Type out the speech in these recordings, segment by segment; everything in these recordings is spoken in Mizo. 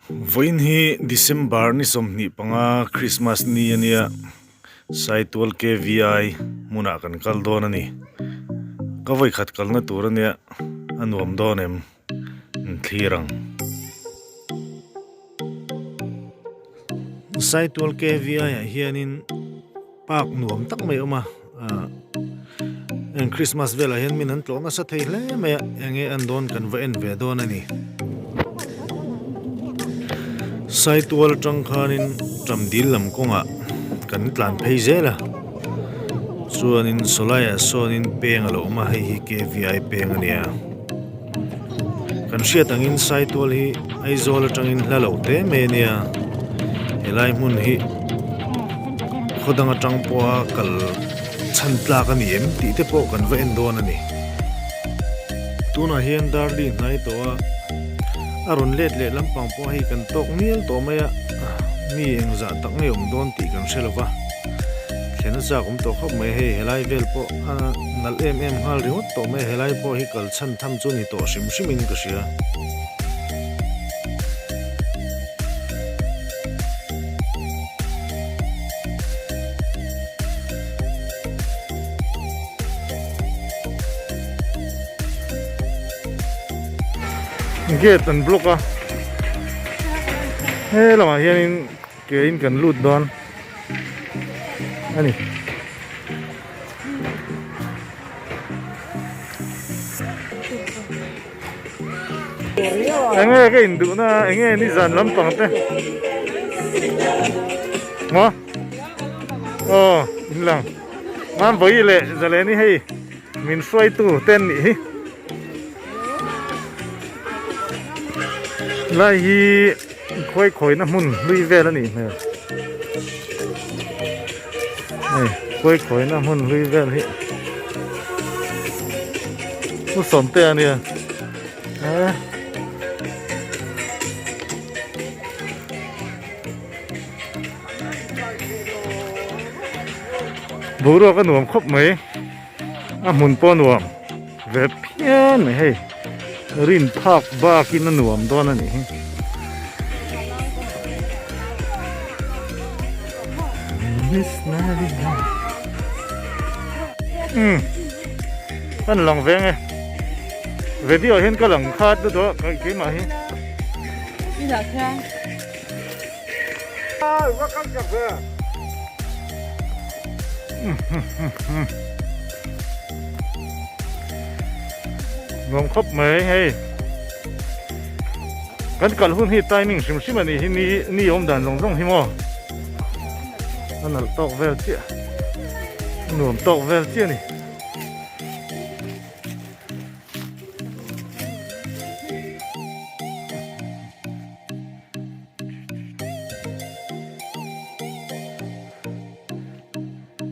Vawiin hi December ni 25 Christmas ni a nia, Saitual KVI hmunah kan kal dawn a ni. Ka vawikhat kalna tur a nia, a nuam dawn em? An thlir ang. Saitual KVI ah hianin park nuam tak mai a awm a, ah eng Christmas velah hian min an tlawh nasa thei hle mai a, enge an dawn kan va en ve dawn a ni. Saitual atang khanin Ṭamdil lam kawngah kan tlan phei zel a, chuanin sawlaiah sawnin peng a lo awm a, hei hi KVI peng a nia. Kan hriat angin Saitual hi Aizawl atangin hla lo te mai a nia, helai hmun hi khaw dang atang pawha kal chhan tlak a ni em tih te pawh kan va en dawn a ni. Tunah hian Darli hnai tawh a, a rawn let leh lampang pawh hei kan tawk mial tawh mai a, mi engzah tak ngei awm dawn tih kan hre lo va, thlen a chak awm tawh khawp mai hei helai vel pawh a nalh em em nghal ringawt tawh mai helai pawh hi kal chhan tham chu ni tawh hrim hrim in ka hria. Gate an block a he lamah hianin ke in kan lut dawn a ni. Enge ka induh na enge nizan lampang te maw aw in lang mam vawi leh zaleni hei min hruaitu te an nih hi lai hi khawi khawina hmun hlui vel a nih hmel hei khawi khawina hmun hlui vel hi pu sawmte a nia eh boruak a nuam khawp mai a hmun pawh a nuam ve phian mai hei rin phak bakin a nuam dawn a nih hi. Umm kan lang veng e video ah hian ka lang khat lutuk a ka keimah hi. Nuam khawp mai hei kan kal hun hi timing hrim hrim a nih hi ni ni awm dan zawng zawng hi maw a nalh tawk vel chiah a nuam tawk vel chiah a ni.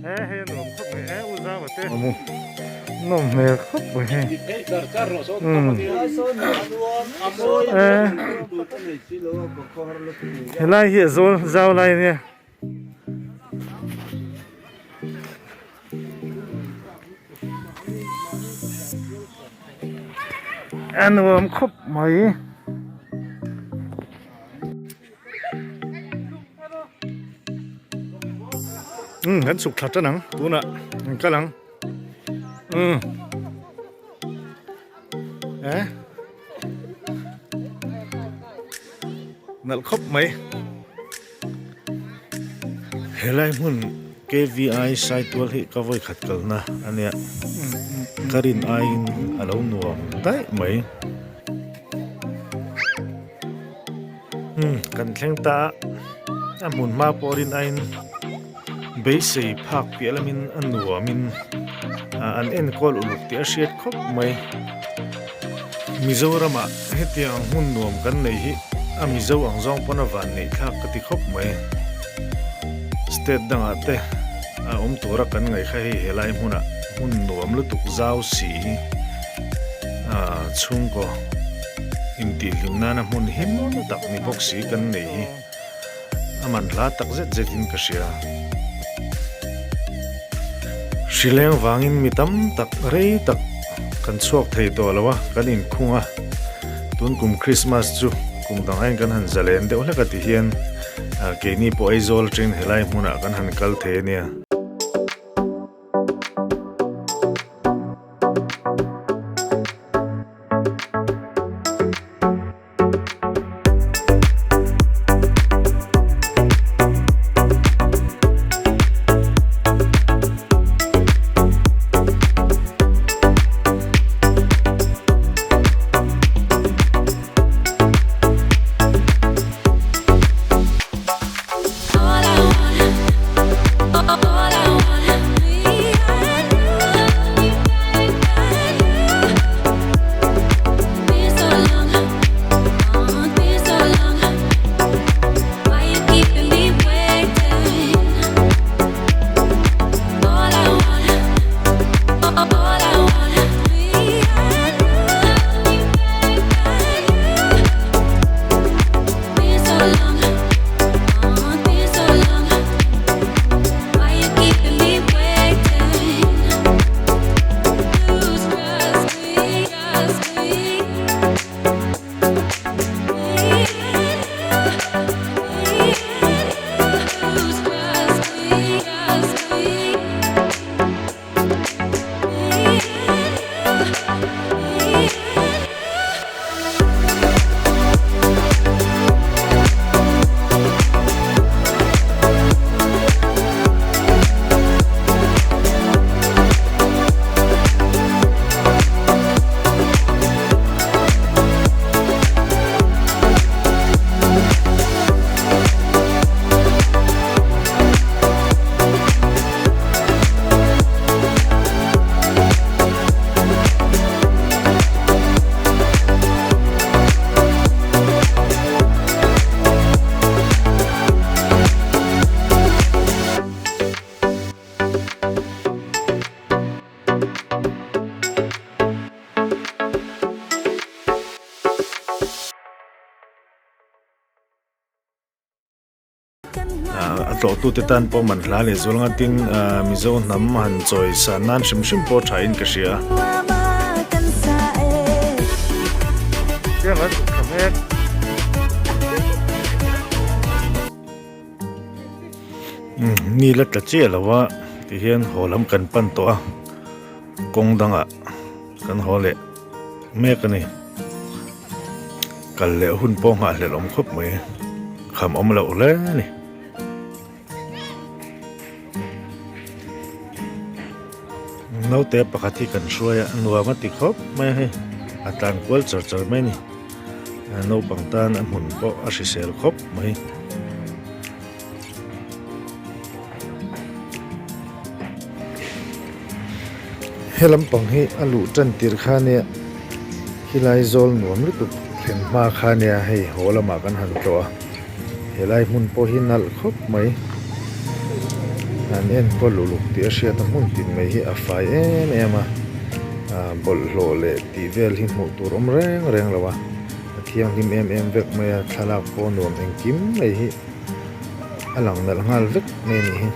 He hei a nuam khawp mai e u zau te nawm hmel khawp mai hei helai hi a zawl zau lai a nia. A nuam khawp mai. Umm kan chhuk thla tan ang tunah an kal ang umm eh nalh khawp mai. Helai hmun KVI Saitual hi ka vawi khat kalna a nia ka rin aiin a lo nuam daih mai. Umm kan thleng ta a a hmun hma pawh rin aiin beisei phak piah lamin a nuamin an enkawl uluk tih a hriat khawp mai. Mizoramah hetiang ang hmun nuam kan nei hi a Mizo ang zawng pawn a van neih thlak ka ti khawp mai. State dangah te a awm tura kan ngaih kha hei helai hmunah hmun nuam lutuk zau si hi a chhungkaw intihhlim nana hmun him tak ni bawk si kan nei hi a man hla tak zet zetin ka hria. Hrileng vangin mi tam tak rei tak kan chhuak thei tawh lo a, kan inkhung a, tun kum Christmas chu. Kum dang aiin kan han zalen deuh hlek a ti hian keini pawh Aizawl atangin helai hmunah kan han kal thei a nia. A tlawhtute tan pawh man hla leh zual ngatin Mizo hnam han chawi san nan hrim hrim pawh tha in ka hria. Ni la tla chiah lo a tihian haw lam kan pan tawh a kawng dangah kan haw leh mek a ni. Kal leh hun pawh nghahhlelh awm khawp mai kham awm loh hle a ni. Naute pakhat hi kan hruai a nuam a ti khawp mai a hei a tlan kual char char mai a ni naupang tan a hmun pawh a hrisel khawp mai. He lampang hi a luh tan tir kha nia helai zawl nuam lutuk thlen hma kha nia hei haw lamah kan han tlawh a helai hmun pawh hi nalh khawp mai an enkawl uluk tih a hriat a hmun tin mai hi a fai em em a ah bawlhhlawh leh tih vel hi hmuh tur awm reng reng lo a a thianghlim em em vek mai a thlalak pawh nuam engkim mai hi. A lang nalh nghal vek mai a nih hi.